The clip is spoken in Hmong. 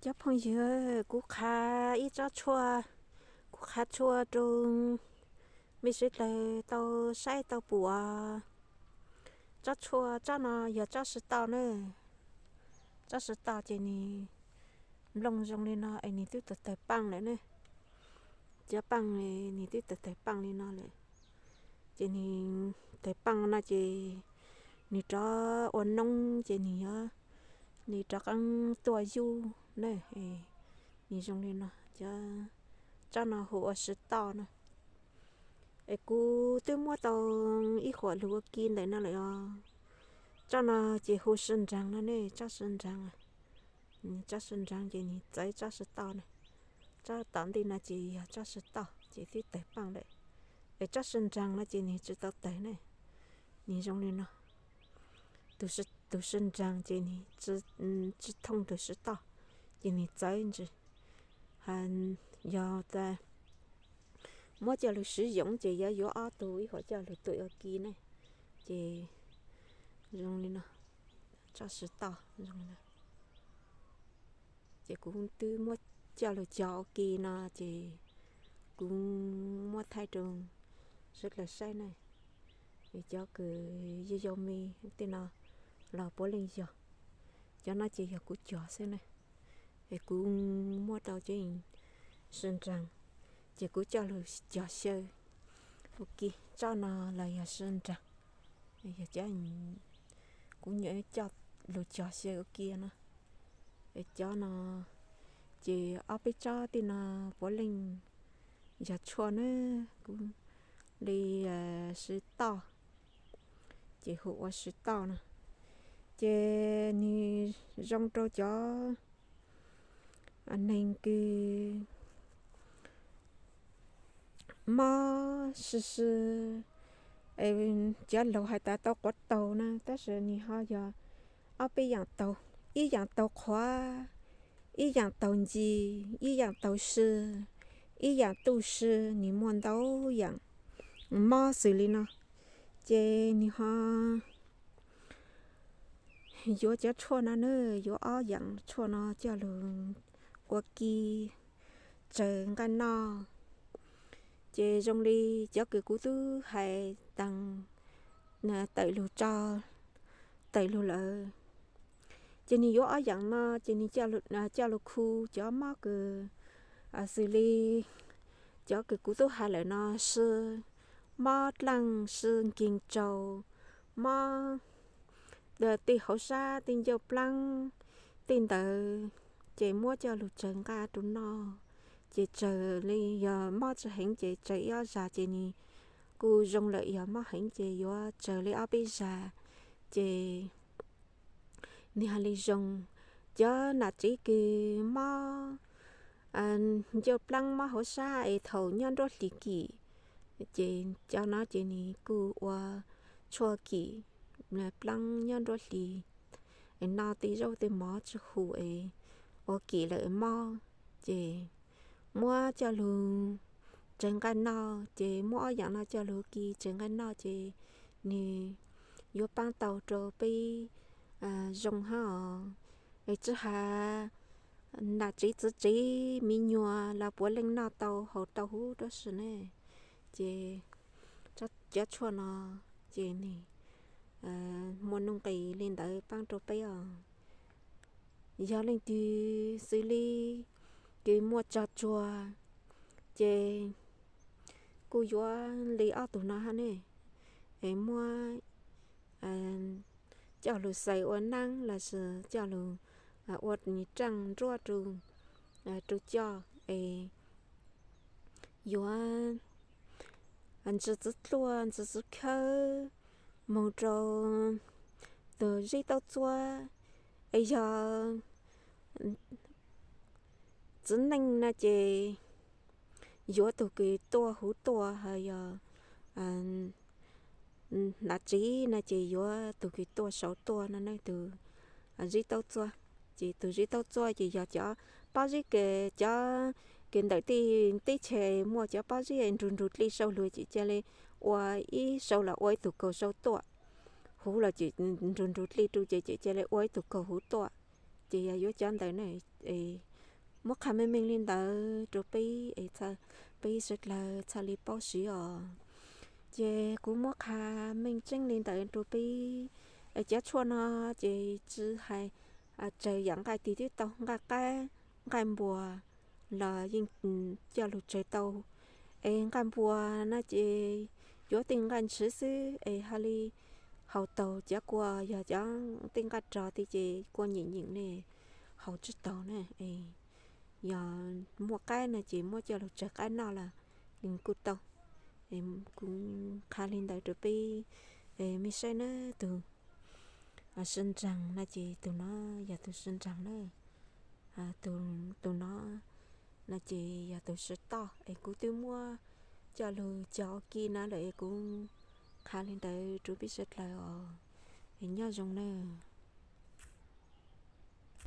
Cov phooj ywg, kuv qha ib tsob tshuaj, kuv qha tshuaj rau mej sawv daws tau saib tau pum os. Tsob tshuaj, tsob no yog tsob sw toj na. Tsob sw toj ces nws nplooj zoo li no es nws twb tawg tawg paaj lawm ne. Cov paaj nws twb tawg tawg paaj li no lawm. Ces nws tawg paaj no ces nws rov ua noob ces nws yuav, nws rov qeeb tuaj yug na. Nws zoo li no, cov tsob no hu ua sw toj no. Es kuv twb muab tau ib huam lug ua ki ntawm no lawm os. Tsob no ces hu sw nraag no ne, tsob sw nraag. Tsob sw nraag ces nws txawv tsob sw toj na. Tsob tom ntej no ces yog tsob sw toj ces twb tawg paaj lawm. Es tsob sw nraag no ces nws tsis tau tawg ne. Nws zoo li no. Tus sw nraag ces nws tsis thooj tus sw toj, ces nws txawv ntsis. Yog tas muab coj lug swv yoov ces yuav yuav ob tug ib huam coj lug tuam ua ki ne. Ces zoo li no, tsob sw toj zoo li no. Ces kuv twb muab coj lug cog ua ki no ces kuv muab thaij rau sawv daws saib ne. Es cov kws yog yau me tej no los puav leej yog. Cov no ces yog kuv cog xwb ne. Es kuv muab tau cov sw nraag ces kuv coj lug cog xyaw ua ki. Tsob no los yog sw nraag, yog cov kuv nyuam coj lug cog xyaw ua ki no. Es cov no ces ob peb tsob tej no puav leej yog tshuaj na, kuv li sw toj, ces hu ua sw toj no. Ces nws zoo rau cov neeg kws mob sw sw, cov laug hais tas tau quav taug na, tab sis nws ho yog ob peb yaam taug, ib yaam taug qhuav, ib yaam taug nci, ib yaam taug sw, ib yaam tuj sw, nws muaj ntau yaam mob xws li no. Ces nws ho yuav cov tshuaj no na, yuav ob yaam tshuaj no coj lug ua ki tsaws nqaij noj. Ces zoo li cov kws kuv twb hais taag tawm lug tso, tawm lug lawm. Ces nws yuav ob yaam no ces nws coj lug khu cov mob kws xws li cov kws kuv twb hais lawm no, sw mob dlaaj, sw nkeeg tsaus, mob tej hauv sab, tej ncauj plaab, tej ntawd, ces muab coj lug tsaws nqaij rau noj. Ces tsaws li yog mob tsi heev ces tsaws ib ob zag ces nws kuj zoo lawm, yog mob heev ces yuav tsaws li ob peb zag ces nws haj li zoo. Cov nam tsiv kws mob ncauj plaab mob hauv sab es thaum nyob nruab hlis kim, ces cov no ces nws kuj ua tshuaj kim plaab nyob nruab hlis, es noj tej zaub tej mov tsi hum es ua kim lawm mob, ces muab coj lug tsaws nqaij noj, ces muab ob yaam no coj lug ki tsaws nqaij noj ces nws yuav paab tau rau peb zoo hab os. Es tsi has nam tsiv txiv tsiv me nyuam los puav leej noj tau haus tau huv rua si ne. Ces cov tshuaj no ces nws muaj nuj nqis li ntawd paab rau peb os. Yog leej twg xws li kws muaj tsog tsuag ces kuj yuav li ob tug no hab ne, es muab coj lug xaws ua naab lossis coj lug ua nws raaj nruab rau coj es yuav ntsis txiv dluaj ntsis txiv khawb moog rau tug zib taub txuab. Es yog txiv neej no ces yuav tug kws tuaj huv tuaj, ho yog nam tsiv no ces yuav tug kws tuaj saud tuaj no ne, tug zib taub txuab. Ces tug zib taub txuab ces yog cov pob zeb, cov kws ntawm tej teb chaws muaj cov pob zeb nrug nrug dlej sau lug ces ca le ua ib sau los ua ib tug kaus sau tuaj, huv los ces nrug nrug dlej rau ces ca le ua ib tug kaus huv tuaj. Ces yog yuav cov ntawd ne, Muab qha meej meej li ntawd rau peb es peb sawv dlawg txhaj li paub siv os. Ces kuv muab qha meej tseeb li ntawd rau peb es cov tshuaj no ces tsis hais tsaws yam nqaij twg twb tau, nqaij qaib, nqaij npua los yeej coj lug tsaws tau. Es nqaij npua no ces yuav tej nqaij ntshiv xwb es hais li haus taug cov kua, yog cov tej nqaij rog tiag ces kua nyeem nyeem ne, haus tsis taug na. Yog muaj qaib no ces muab coj lug tsaws qaib noj los kuj tau. Kuv qha li ntawd rau peb mej saib na, tus sib nraag no ces tus no yog tus sib nraag na. Tus no no ces yog tus sib toj es kuv twb muab coj lug cog ua ke na lawm es kuv qha li ntawd rau peb sawv dlawg os. Es nyob zoo nawb.